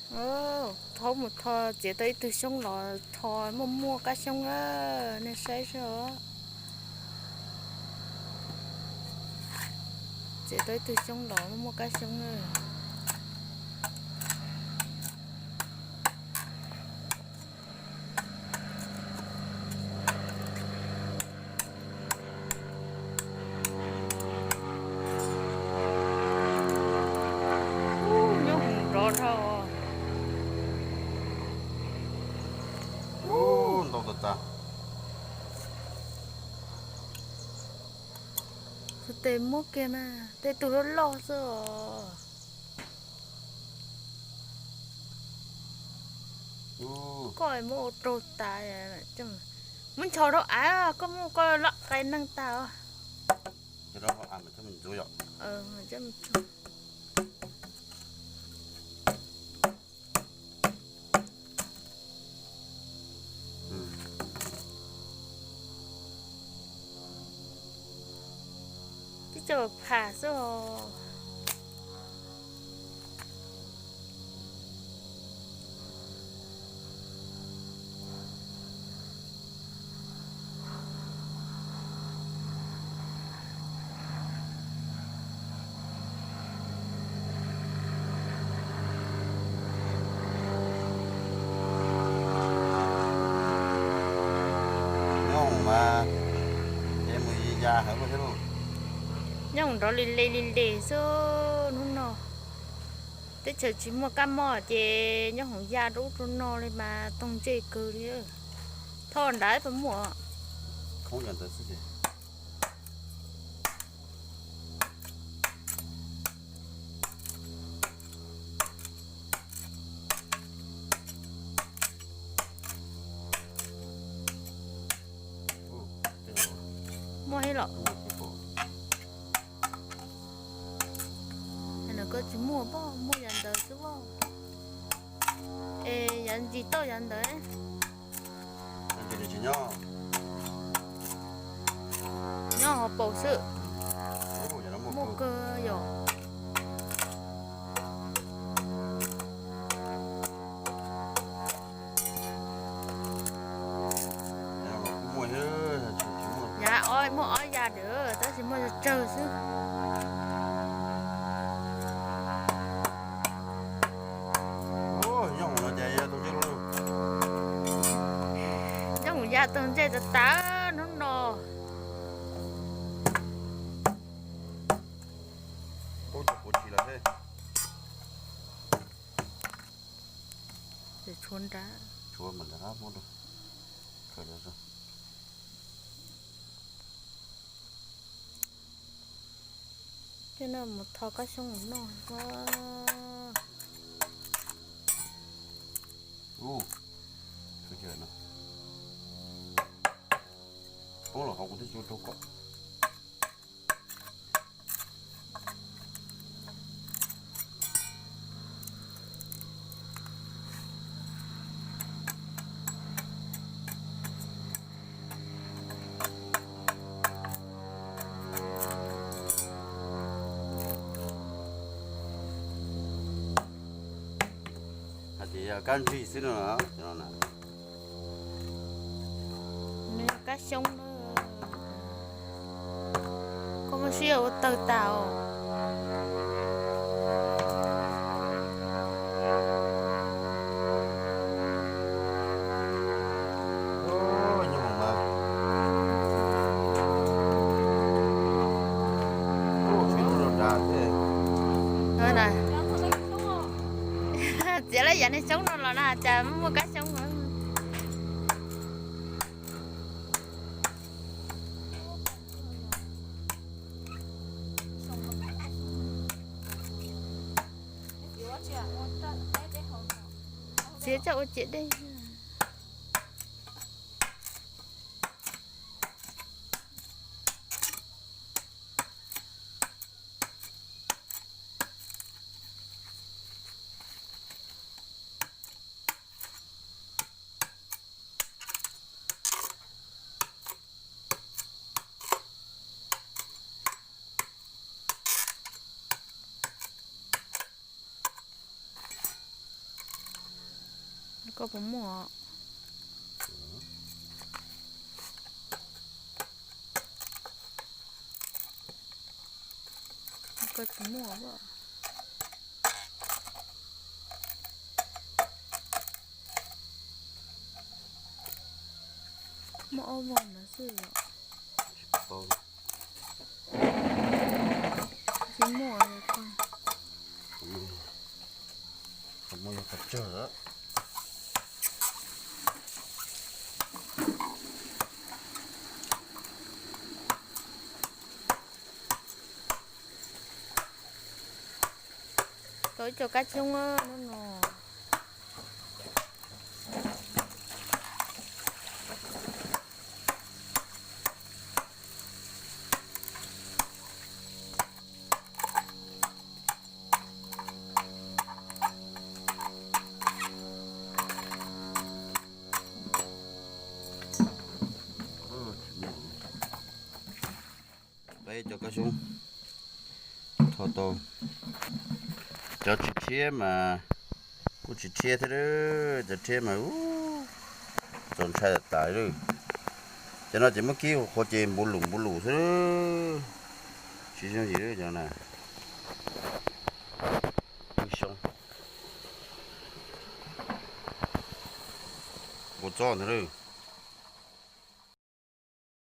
Thaub mus tho, txiav tau ib tug xyoob los tho muaj muaj kab xyoob na, nej saib seb os. Txiav tau ib tug xyoob los muaj muaj kab xyoob na. Nyob hoom nrov dhau. Ntau tas tas. Tus tes muab kiag mas tej tug loj loj xwb os. Koj muab ua rau tas, muab nchos rau av, koj muab koj loj qai neeg tas os. Tib co pham xwb os. Nyob hoom mas, es mus ya hawv luaj thiab lauj. Nyob hoom nrov li le li le xwb hnub no. Teb chaws tsis muaj kab mob ces nyob hoom ya rau ub rau no li mas toog ntsej kawg li. Thoj nrad puas muaj? Khoob yam ntawd xwb ces. Muaj ib los. Koj tsis muaj pob, muaj yav ntawd xwb pob. Es yav ntsis toj yav ntawd. Nyob hauv paus xwb. Muaj kawg yom. Yav muaj ob yav lawm tab sis muaj tsawg xwb. Nyob hoom ya toog ntsej tas tas hnub no. Tshuav nrad. Coj no mus tho kab xyoob mus noj. Poob los qhov kuv twb tsis ua rau koj. Hais tias yog kab ntsig xwb no. Nws yog kab xyoob na. Koj muab siab ua tawg tas os. Txiav lawm yav niag xyoob no los na cas muaj kab xyoob. Txiav coj ua ciam dej. Koj puas muaj? Koj tsis muaj. Muaj ob voj ntawd xwb yom. Tsis muaj. Muaj yog qhov tsawg. Tau ib co kab xyoob no. Peb cov kab xyoob tho tau. Cov tsis rhiab mas kuj tsis rhiab thiab, cov rhiab mas txaus ntshai tas tas li. Cov no ces muab kib qhuav ces npuv lum npuv lum xwb, tsis zoo yim cov na. Xyoo npua txob ntag.